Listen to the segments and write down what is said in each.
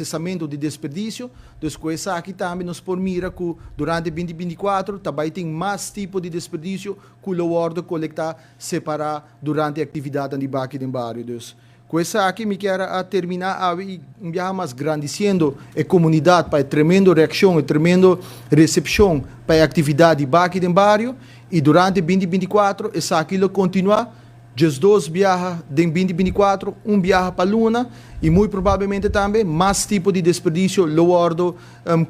Prosesamento di desperdicio, dus cu esaki tambe nos por mira cu durante 2024 ta bay tin mas tipo di desperdicio cu lo wordo colecta separa durante e actividadnan di Baki den Bario. Dus cu esaki mi kier a termina awe y un biaha mas grandiciendo e comunidad pa e tremendo reaccion, e tremendo recepcion pa e actividad di Baki den Bario y durante 2024 esaki lo continua. 12 biaha den 2024, un biaha pa luna y muy probablemente tambe mas tipo di desperdicio lo wordo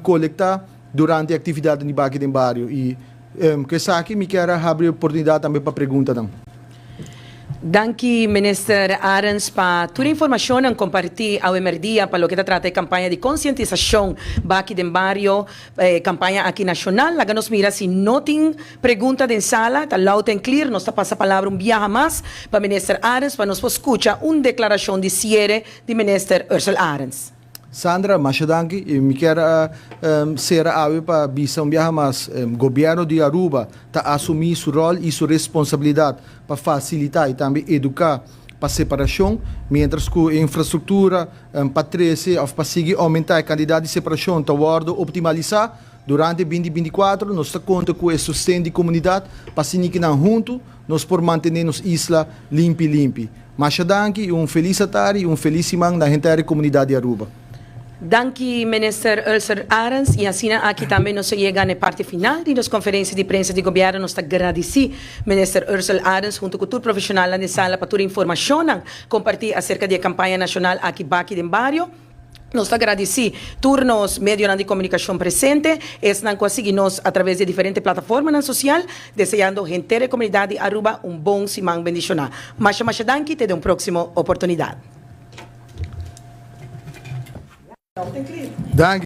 colecta durante e actividad di Baki den Bario. Y cu esaki mi kier a habri oportunidad tambe pa preguntanan. Danki Minister Arends pa tur informacionnan comparti awe merdia pa loke ta trata e campaña di concientisacion Baki den Bario. E campaña aki nacional. Laga nos mira si no tin pregunta den sala. Ta loud and clear. Nos ta pasa palabra un biaha mas pa Minister Arends pa nos por scucha un declaracion di ciere di Minister Ursell Arends. Sandra, masha danki. Y mi kier a cera awe pa bisa un biaha mas, Gobierno di Aruba ta asumi su rol y su responsabilidad pa facilita y tambe educa pa separacion, mientras cu e infrastructura pa trece of pa sigui aumenta e cantidad di separacion ta wordo optimalisa. Durante 2024 nos ta conta cu e sosten di comunidad pa asina ki nan hunto nos por mantene nos isla limpi limpi. Masha danki y un feliz atardi y un feliz siman na henter e comunidad di Aruba. Danki Minister Ulster Arends y asina aki tambe nos a yega na e parti final di nos conferencia di prensa di Gobierno. Nos ta gradici Minister Ursell Arends hunto cu tur profesionalnan den sala pa tur e informacionnan comparti acerca di e campaña nacional aki Baki den Bario. Nos ta gradici tur nos medionan di comunicacion presente, esnan cu a sigui nos a traves di e diferente plataformanan social, deseando henter e comunidad di Aruba un bon siman bendiciona. Masha masha danki, te den un proximo oportunidad. Danki.